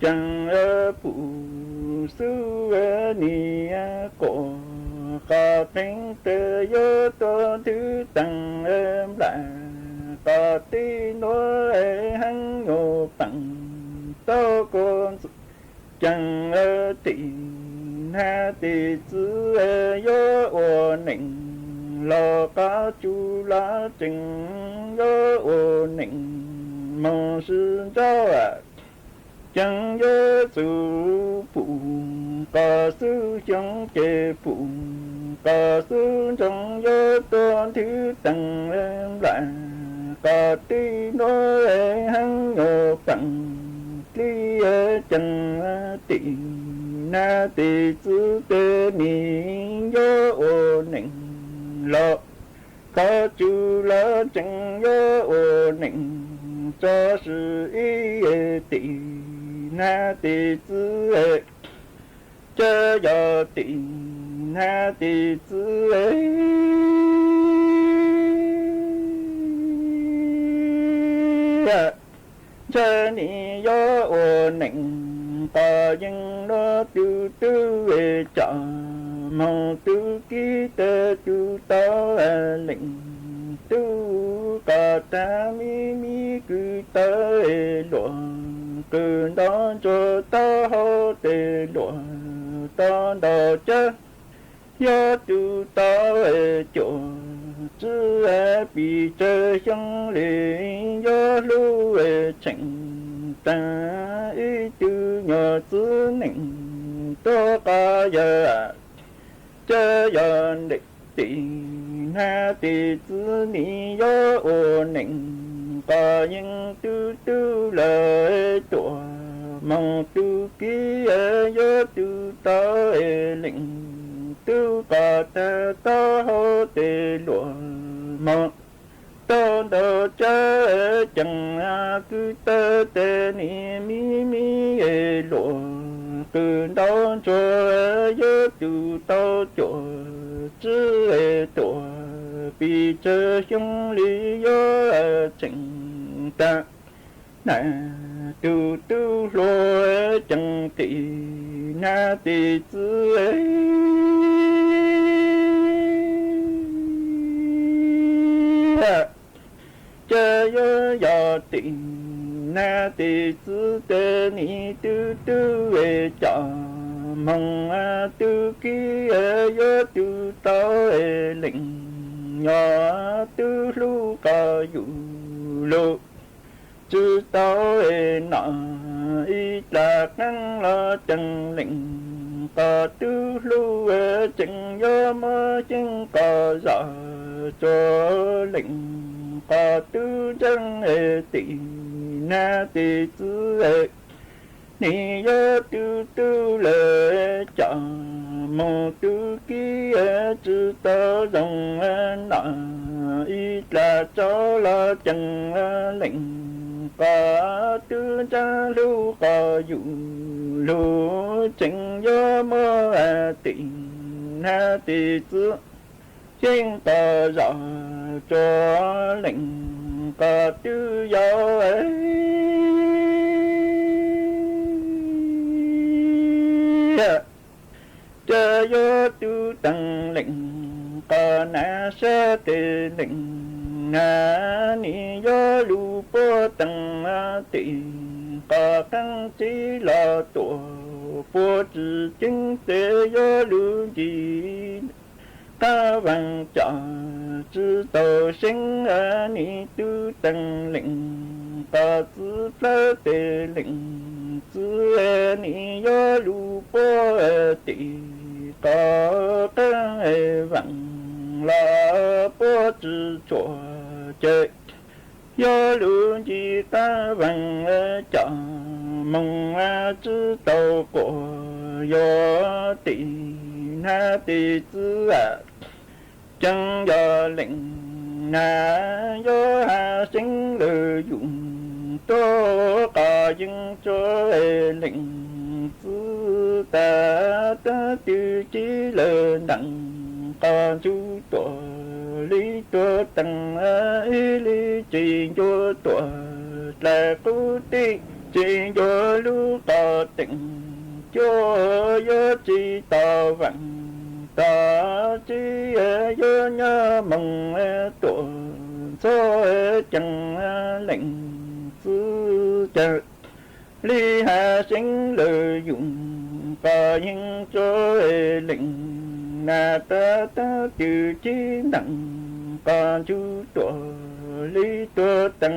ceev pum xub nim quas qhov teeb tes yuav tuaj nthwv tees nplaim qhov tij nuav heev nyuas peem tau kua ntxuav ceev tes nab tes txwv yuav ua neej los qhov tsua los tseem yuav ua neej moog sib nrauj ceev yuav txuv pum qhov xub xyoo ces pum qhov xub ntsoov yuav tuaj nthwv tees nplaim qhov tij nuav heev nyuas peem dlib ceev tes nab tes txwv tes nim yuav ua neej los qhov tsua los tseem yuav ua neej tso sib ib tes nab tes txwv ces yog tes nab tes txwv ntshe nim yuav ua neej qhov yeej nuav tug tub coj moog tub kib tes tug tau leej tub qhov tag mi mi kws tau luam qws nto ntsuag tau hau tes luam tau nto cab yog tug tau cuam tswv pis tsawg xyoo li yuav hlub tsheej taag ib tug nyuas txwv neej tuab qhov yawg ces yog tes nab tes txwv nim yuav ua neej qhov yeej tug tub lawm tuam moog tug kib yuav tug tau leej tub qos tag taub hau tes luam mog. Tau ntau tsawb ceev kwv tawg tes nim me me luam qws ntau ntsuag yuav tus tau cuam tswb tuam pis tsawg xyoo li yuav tseem tag. Na tus tub hluas ceev tim nab tim txwv ces yuav yog tim nab tim txwv tes nim tub tub coj moog tub kib yuav tub tau leej nyob tub hlub qos yus lug tsw tau nom ib dlaag qaab los ceev leej qos tub hlub tseem yuav muab xyeeb qos zog tsua leej qos tub ntseeg tim nab tim txwv nim yuav tub tub lawm coj moog tub kib tsw tau zoo nom ib dlaag tsaus los ceev leej qos tub ntseeg hlub qos yus lug tseem yuav muab tim nab tim txwv xyeeb qos zog tsua leej qos tub yau ces yuav tub teev leej qos na sab tes leej na nim yuav lug puab teev tim qos qaab txib los tuam puab tsi ceeb tes yuav lug ncig qaab vaaj coj tsw tau seeb nim tub teev leej qos txwv plawg tes leej txwv nim yuav lug puab tim qos qaab vaaj los puab tsi tshua ces yuav lug ncig qaab vaaj coj moog tsw tau quas yuav tim nab tim txwv ceev yog leej na yuav has seeb lawm yus tuab qos yeej tsua leej txwv tas taag twg ci lawm nteem qos ntsug tuam li tuam teev ib li tsis ncua tuam dlaim qub tij tsis ncua lub qos teem cuaj yuav tsis tau vaaj tog tsi yuav nyob moog tuam ntxhua ceev leej txwv ceev li has seeb lawm yus qos yeej tsua leej na tas taag twg ci nteem qos ntsug tuam li tuam teev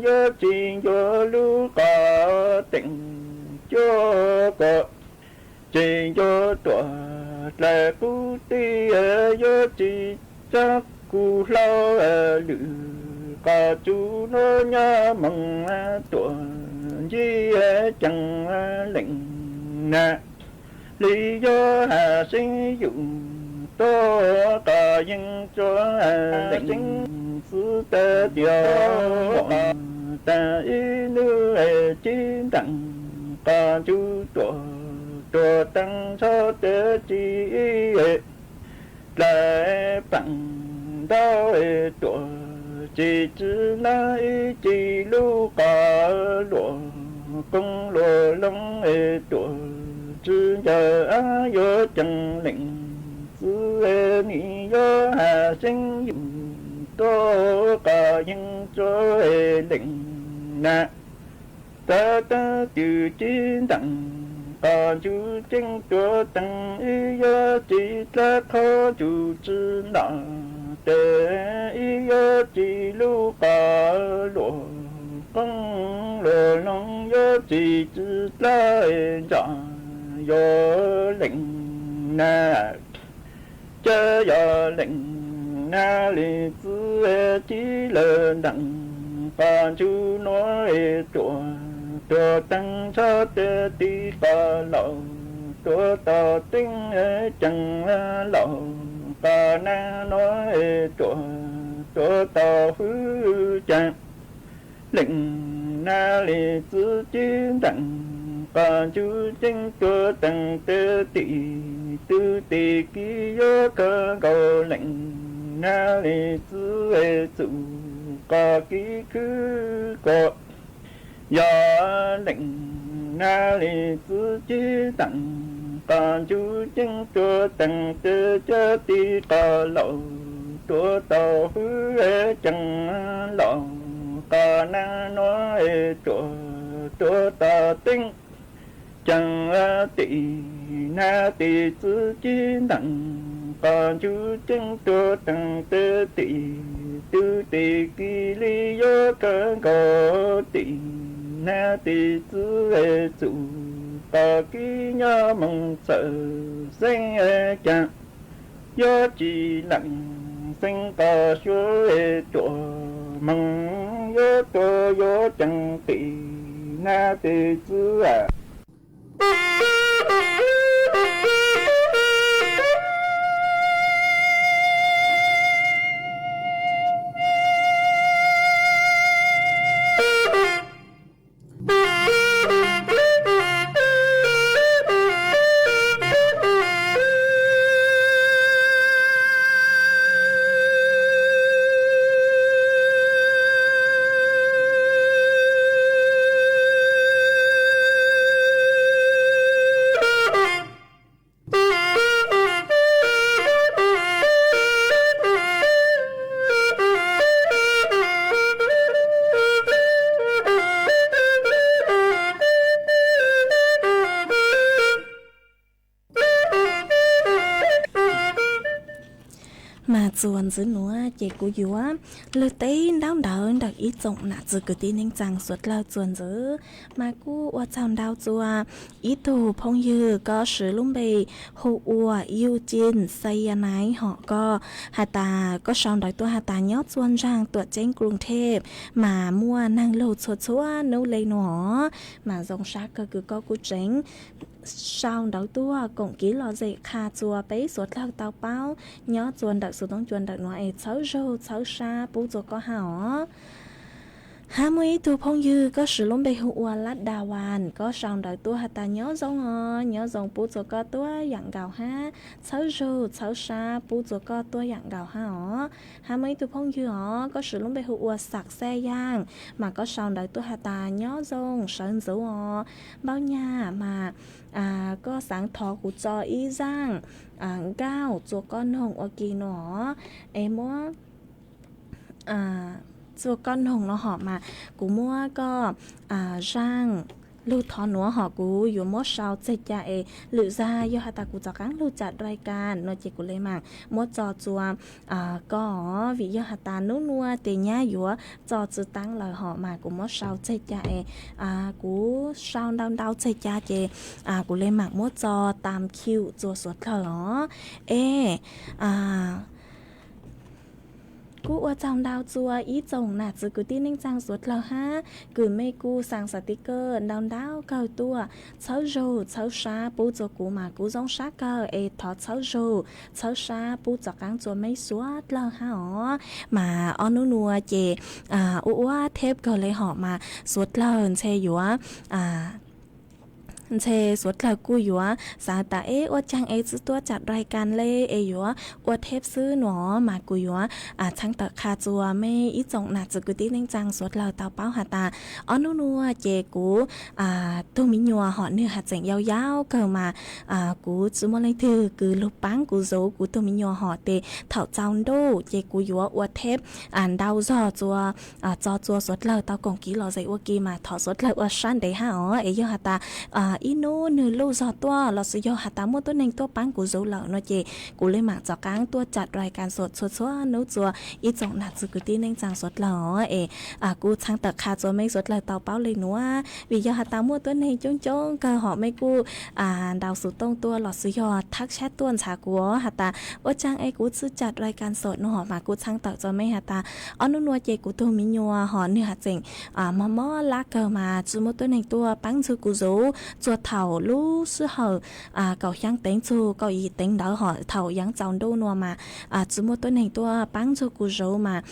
yuav tsis ncua lub qos teem cuaj kuam tsis ncua tuam dlaim qub tij yuav tsis tsaab kuv hlau lwm qos tsuj nuav nyob moog tuam ncig ceev leej na li yuav has seeb yus tuab qos yeej tsua leej txwv tas tias tas ib nub ci nteem qos ntsug tuam tuam teev ntsho tas tsi dlaim peem ntau tuam tsi tsi na ib ci lub qos luam qoob luam loo tuam tsi ncaws yuav ceev leej txwv nim yuav has seeb yus tuab qos yeej tsua leej na tas taag twg ci nteem qos ntsug ceeb tuam teev ib yuav tsis dlaab qhov ntsug tsi nom tes ib yuav tsis lub qos luam qoob luam loo yuav tsis tsi dlaab ntsog yuav leej na. Ca yog leej na li txwv ci lawm nteem qos ntsug nuav tuam tuam teev ntsho tes ti qos laus tuav tau teeb ceev, laus qos nab nuav ruam tuav tau hwj ceev. Leej nab li txwv cib nteem, qos ncuj ceeb tuav tees teb tim, twb tim kis yuav kawg nkaus. Leej nab li txwv txum qos kib khwb kos. Yog leej nab li txwv cib nteem, qos ncuj ceeb tuav tees teb cab tim, qos laus tuav tau hwj ceev, laus qos nab nuav ruam tuav tau teeb ceev tim, nab li txwv cib nteem, qos ncuj ceeb tuav tees teb tim, twb tim kis li yuav kawg nkaus. Tim nab li txwv txum qos kib nyob moog txhawm xeeb ceev, yuav tsi leem xeeb qos suav ruam moog yuav tuav yuav ceev tim nab li txwv. Mas txuas ntxiv nuav ces kuv yuav lug teb ntaub ntawv ntawm ib tsoom nam txiv kwv tij neej tsaa suav dlawg txuas ntxiv. Mas kuj ua tsaug ntau txuas ib tug phooj ywg koj siv lub npe hu ua Yug Cin Xayanaiv hom koj has tas koj sau ntawv tuaj has tas nyob txua ntsaag Tuam Ceeb Kruv Thej mas muaj neeg lug txhua txhua nub le nuav. Mas zoo sab kawg kws koj kuj tseem sau ntawv tuaj koom kiv lom zem qha txua peb suav dlawg tau paub nyob txua ntawm xuv toob cua ntawm nuav es txhawb zug txhawb sab pub txua koj hab os. Hab muaj ib tug phooj ywg koj siv lub npe hu ua Lab Da Vas, koj sau ntawv tuaj has tas nyob zoo os, nyob zoo pub txua koj tuab yaam nkaus hab txhawb zug txhawb sab pub txua koj tuab yaam nkaus hab os. Hab muaj ib tug phooj ywg os koj siv lub npe hu ua Xam Xaj Yaaj, mas koj sau ntawv tuaj has tas nyob zoo sawv ntxuv os, npaub nyag mas koj xaav thov kuv tso ib zaaj nkauj txua koj noog ua ke no es muab txua koj noog no hom mas kuv muab koj zaaj lug thov nuav hom kuv yuav muab sau txeg ca es lwm zag yog has tas kuv rov qaab lug cam dai kas no ces kuv le maam muab tso txua koj, vim yog has tas nub nuav tes nyab yuav tso tsi taab lawm hom mas kuv muab sau txeg ca es kuv sau ntau ntau txeg ca ces kuv le maam muab tso tam khium txua suav dlawg os. Es kuj ua tsaug ntau txua ib tsoom nam txiv kwv tij neej tsaa suav dlawg hab kws mej kuj xaa xas tiv kawg ntau ntau kawg tuaj txhawb zug txhawb sab pub txua kuv mas kuv zoo sab kawg es thov txhawb zug txhawb sab pub rov qaab txua mej suav dlawg hab os. Mas ob nub nuav ces ua ua theb kawg le hom mas suav dlawg ntshe yuav ntshe suav dlawg kuj yuav xaav tas eb ua caag es tsi tuaj cam dai kas le es yuav ua theb xwb no mas kuv yuav txhawb tawm qha txua mej ib tsoom nam txiv kwv tij neej tsaa suav dlawg tau paub has tas ob nub nuav ces kuv tug miv nyuas hom nwg has tseem yau yau kawg mas kuv tsi muaj leej twg kws lug paab kuv zuv kuv tug miv nyuas hom tes thaum tsaus ntuj ces kuv yuav ua theb ntau zog txua tso txua suav dlawg tau koom kiv lom zem ua ke mas thov suav dlawg ua sab ntev hab os. Es yog has tas ib nub nwg luj zog tuaj los sis yog has tas muaj tuab neeg tuaj paab kuv zuv lawm no ces kuv le maam rov qaab tuaj cam dai kas txua txhua txhua nub txua ib tsoom nam txiv kwv tij neej tsaa suav dlawg os. Es kuv txhawb tawm qha txua mej suav dlawg tau paub le nuav vim yog has tas muaj tuab neeg coob coob kawg hom mej kuj ntaus xuv tooj tuaj los sis yog thab tshab tuaj ntxhab kuv os has tas ua caag es kuv tsi cam dai kas txua no hom mas kuv txhawb tawm txua mej has tas ob nub nuav ces kuv tug miv nyuas hom nwg has tseem mob mob lab kawg mas tsi muaj tuab neeg tuaj paab ntxug kuv zuv Txog thaum lub sij hawm kaum xyaa teev txug kaum yim teev ntawd hos thaum yaav txaus ntuj nuav mas tsi muaj tuab neeg tuaj paab txug kuv zuv mas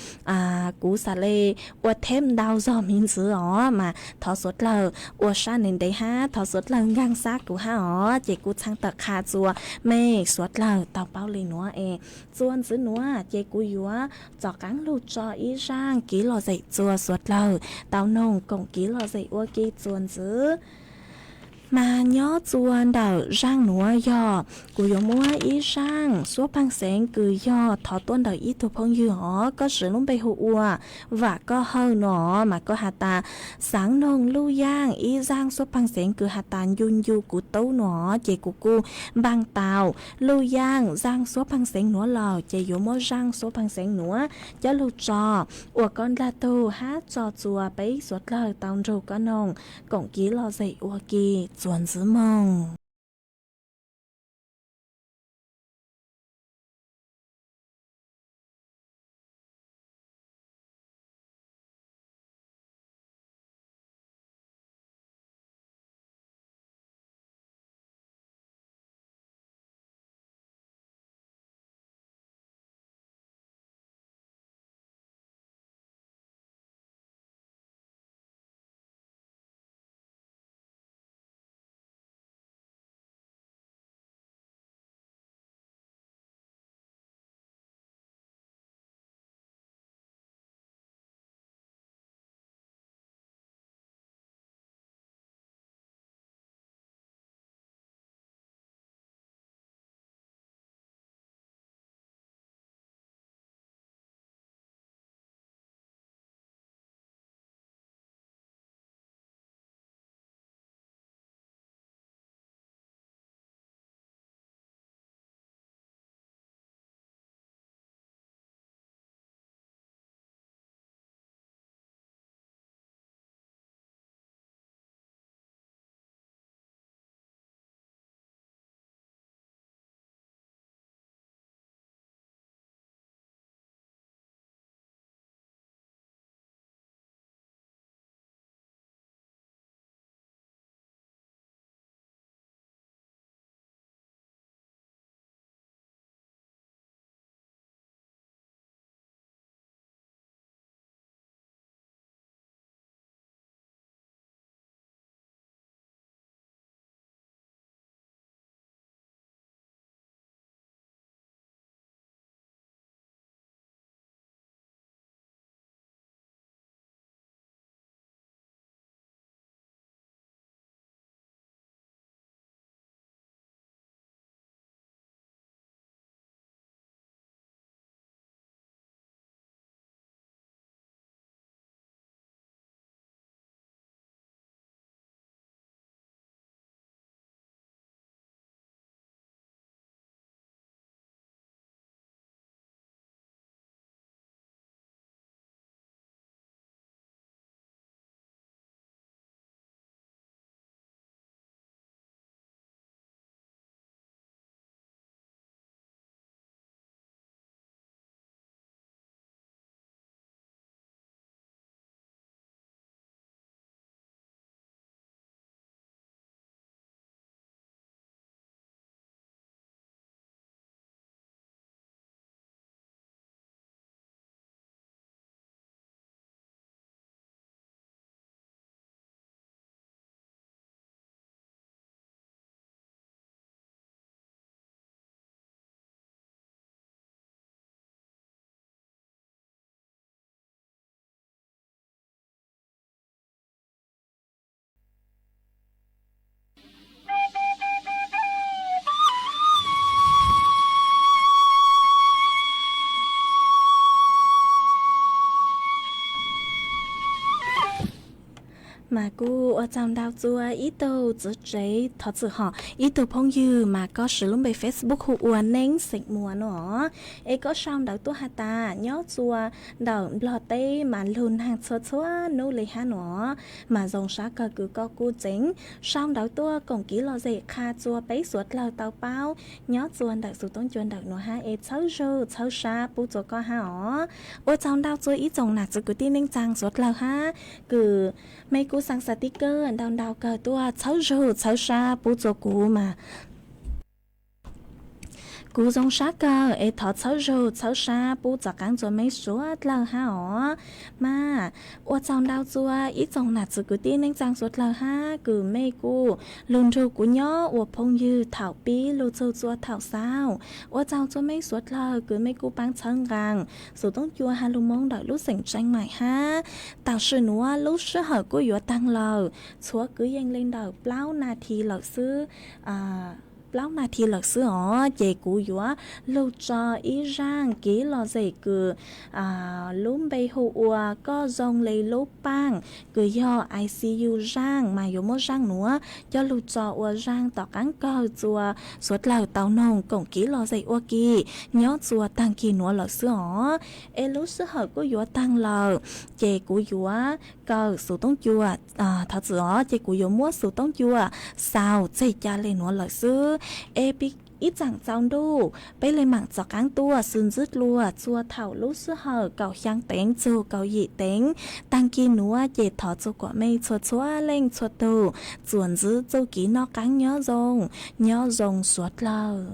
kuv xaav le ua theb ntau zog miv ntxwv os mas thov suav dlawg ua sab ntev ntev hab thov suav dlawg nkaag xab kuv hab os. Ces kuv txhaj tawm qha txuas mej suav dlawg tau paub le nuav es txuas ntxiv nuav ces kuv yuav tov qaab lug tso ib zaaj kev lom zem txuas suav dlawg tau noog koom kev lom zem ua ke txuas ntxiv. Mas nyob txuas ntawm zaaj nuav yog kuv yuav muab ib zaaj suab pheej xeev kws yog thov tuaj ntawm ib tug phooj ywg hov, koj siv lub npe hu ua Vam Koj Hawj nuav mas koj has tas xaav noog Luj Yaaj ib zaaj suab pheej xeev kws has tas ncu ncu kuv tub nuav ces kuv kuj npaaj tau Luj Yaaj zaaj suab pheej xeev nuav lawm ces yuav muab zaaj suab pheej xeev nuav coj lug tso uas koj ndlag tug hab tso txuas peb suav dlawg tau nrug koj noog koom kev lom zem ua ke txuas ntxiv moog. Mas kuj ua tsaug ntau txua ib tug txiv tsev thov txim hom ib tug phooj ywg mas koj siv lub npe Facebook hu ua Neeb xeem Muas no, es koj sau ntawv tuaj has tas nyob txua ntawm Nplog teb mas lug naag txhua txhua nub le hab no, mas zoo sab kawg kws koj kuj tseem sau ntawv tuaj koom kev lom zem qha txua peb suav dlawg tau paub nyob txua ntawm xu toob cua ntawm nuav hab es txhawb zug txhawb sab pub txua koj hab os. Ua tsaug ntau txua ib tsoom nam txiv kwv tij neej tsaa suav dlawg hab kws mej Kuv xaa xav tib kawg ntau ntau kawg tuaj txhawb zug txhawb sab pub txua kuv mas kuv zoo sab kawg es thov txhawb zug txhawb sab pub txoj qaab txua mej suav dlawg hab os. Mas ua tsaug ntau txua ib tsoom nam txiv kwv tij neej tsaa suav dlawg hab kws mej kuj lug nrug kuv nyob ua phooj ywg thaum pib lug txug txua thaum xaus. Ua tsaug txua mej suav dlawg kws mej kuj paab txhawb nqaa Xuv Toob Cua has lug Moob ntawm lub xeem Tseem Maim hab. Tam sim nuav lub sij hawm kuj yuav taag lawm, txhua kwv yees le ntawm plaub nas this lawm xwb, plaub nas this lawm xwb os, ces kuv yuav lug tso ib zaaj kev lom zem kws lub npe hu ua Koj Zoo Le Lub Paaj, kws yog I C U zaaj, mas yuav muab zaaj nuav coj lug tso ua zaaj tom qaab kawg txua suav dlawg tau noog koom kev lom zem ua ke nyob txua taag kis nuav lawm xwb os. Es lub sij hawm kuj yuav taag lawm, ces kuv yuav kawm Xuv Toob Cua, thov txim os, ces kuv yuav muab Xuv Toob Cua xaus txeg ca le nuav lawm xwb. Es ib tsaam txaus ntuj peb le maam txov qaab tuaj xwb ntxiv dlua txua thaum lub sij hawm kaum xyaa teev txug kaum yim teev taag kis nuav, ces thov txua kuas mej txhua txhua leej txhua tug txuas ntxiv txuj kev noj qaab nyob zoo, nyob zoo suav dlawg.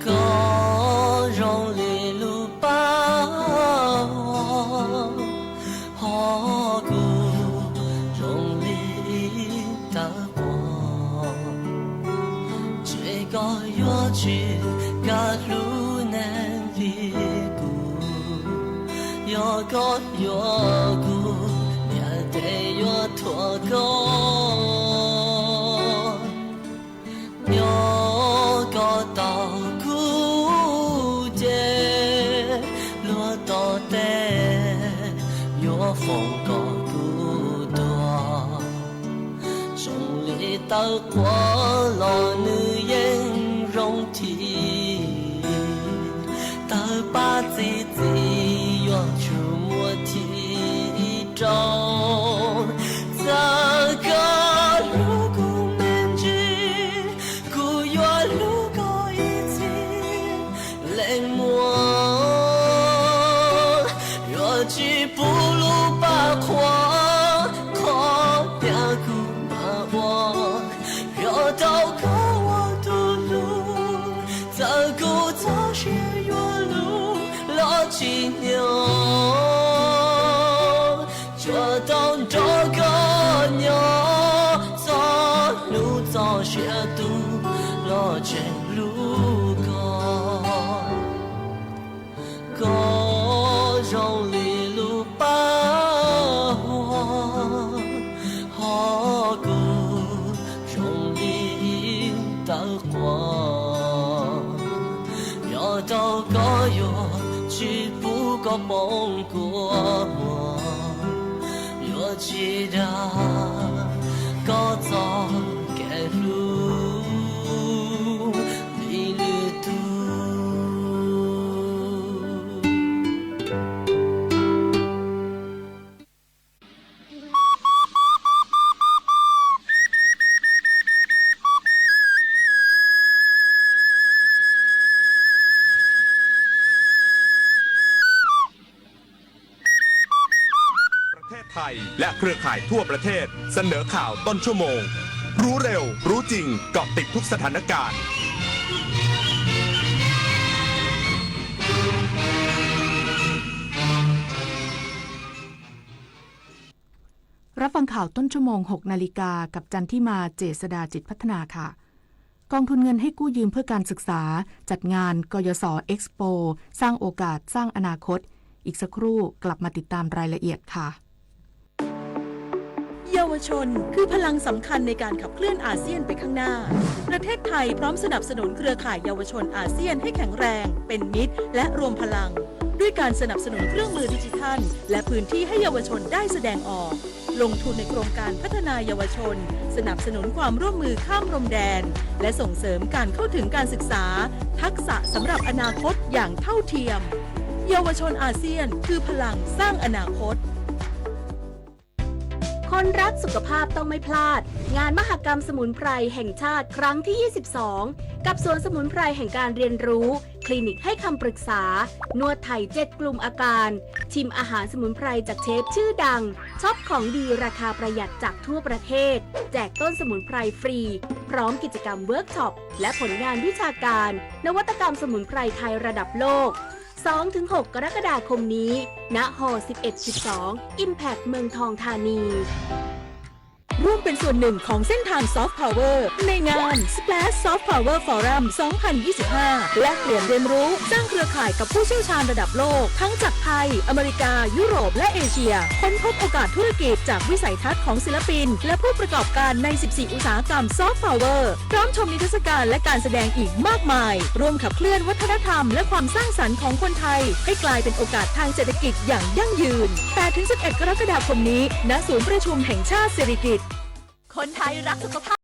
Koj zoo li lub paj huam, hos kuv zoo li ib tawb quav. Ces koj yuav tsis kam hlub neeg li kuv, yog koj yuav kuv, niam tes yuav thuam koj. Nyob koj tau kuv ces, luag tom teb yuav foom kom kuv tuag. Zoo li tawb quav los nws yeej zoo thim, tawb paj txi txiv yuav tsum muaj thim rau. Txawm koj hlub kuv me ntsis, kuv yuav hlub koj ib txhis leej muam. Yuav tsis pub lub paj huam qhov tias kuv mam ua, yog tau koj ua tug lug, txawm kuv txoj sia yuav luv los tsis nyob. Tsuas tau nrog koj nyob, txog hnub txoj sia tu los tseem hlub koj. Koj zoo li lub paj huam, hos kuv zoo li ib tawb quav. Yog tau koj yuav tsis pub koj poob kua muag, yuav tsis dag koj txoj kev hlub li lwm tus.ประเทศไทยและเครือข่ายทั่วประเทศเสนอข่าวต้นชั่วโมง รู้เร็ว รู้จริง เกาะติดทุกสถานการณ์ รับฟังข่าวต้นชั่วโมง หกนาฬิกา กับจันทิมา เจษฎา จิตพัฒนาค่ะ กองทุนเงินให้กู้ยืมเพื่อการศึกษา จัดงาน กยศ Expo สร้างโอกาส สร้างอนาคต อีกสักครู่กลับมาติดตามรายละเอียดค่ะ เยาวชนคือพลังสำคัญในการขับเคลื่อนอาเซียนไปข้างหน้า ประเทศไทยพร้อมสนับสนุนเครือข่ายเยาวชนอาเซียนให้แข็งแรง เป็นมิตร และรวมพลัง ด้วยการสนับสนุนเครื่องมือดิจิทัล และพื้นที่ให้เยาวชนได้แสดงออก ลงทุนในโครงการพัฒนายาวชน สนับสนุนความร่วมมือข้ามพรมแดน และส่งเสริมการเข้าถึงการศึกษา ทักษะสำหรับอนาคตอย่างเท่าเทียม เยาวชนอาเซียนคือพลังสร้างอนาคต คนรักสุขภาพต้องไม่พลาด งานมหกรรมสมุนไพรแห่งชาติครั้งที่ ยี่สิบสอง กับสวนสมุนไพรแห่งการเรียนรู้ คลินิกให้คำปรึกษา นวดไทย เจ็ด กลุ่มอาการ ชิมอาหารสมุนไพรจากเชฟชื่อดัง ช็อปของดีราคาประหยัดจากทั่วประเทศ แจกต้นสมุนไพรฟรี พร้อมกิจกรรมเวิร์กช็อป และผลงานวิชาการ นวัตกรรมสมุนไพรไทยระดับโลก สองถึงหก กรกฎาคมนี้ ณ ฮอ สิบเอ็ด สิบสอง Impact เมืองทองธานี ร่วมเป็นส่วนหนึ่งของเส้นทาง Soft Power ในงาน Splash Soft Power Forum สองพันยี่สิบห้า แลกเปลี่ยนเรียนรู้ สร้างเครือข่ายกับผู้เชี่ยวชาญระดับโลก ทั้งจากไทย อเมริกา ยุโรป และเอเชีย ค้นพบโอกาสธุรกิจจากวิสัยทัศน์ของศิลปิน และผู้ประกอบการใน สิบสี่ อุตสาหกรรม Soft Power พร้อมชมนิทรรศการและการแสดงอีกมากมาย ร่วมขับเคลื่อนวัฒนธรรมและความสร้างสรรค์ของคนไทย ให้กลายเป็นโอกาสทางเศรษฐกิจอย่างยั่งยืน แปดถึงสิบเอ็ด กรกฎาคมนี้ ณ ศูนย์ประชุมแห่งชาติสิริกิติ์ คนไทยรักสุขภาพ